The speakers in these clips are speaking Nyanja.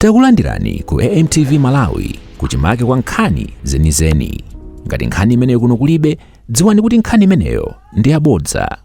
Takulandirani ku AMTV Malawi kuchimake kwa nkhani zenizeni. Ngati nkhani imeneyo kuno kulibe, dziwani kuti nkhani imeneyo ndi yabodza.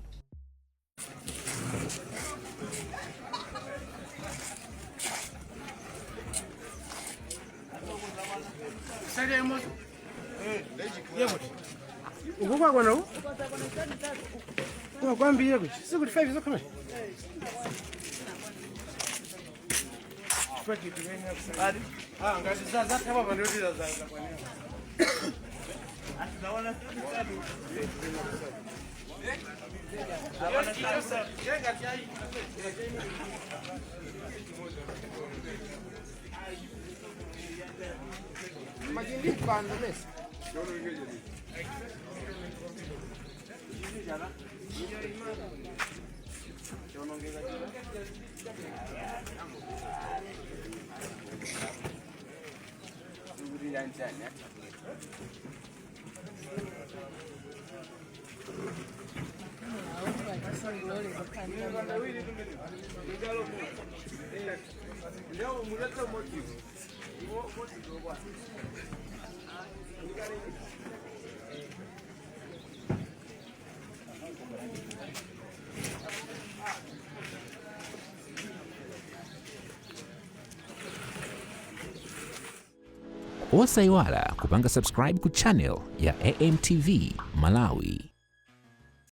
Osayiwala kupanga subscribe ku channel ya AMTV Malawi.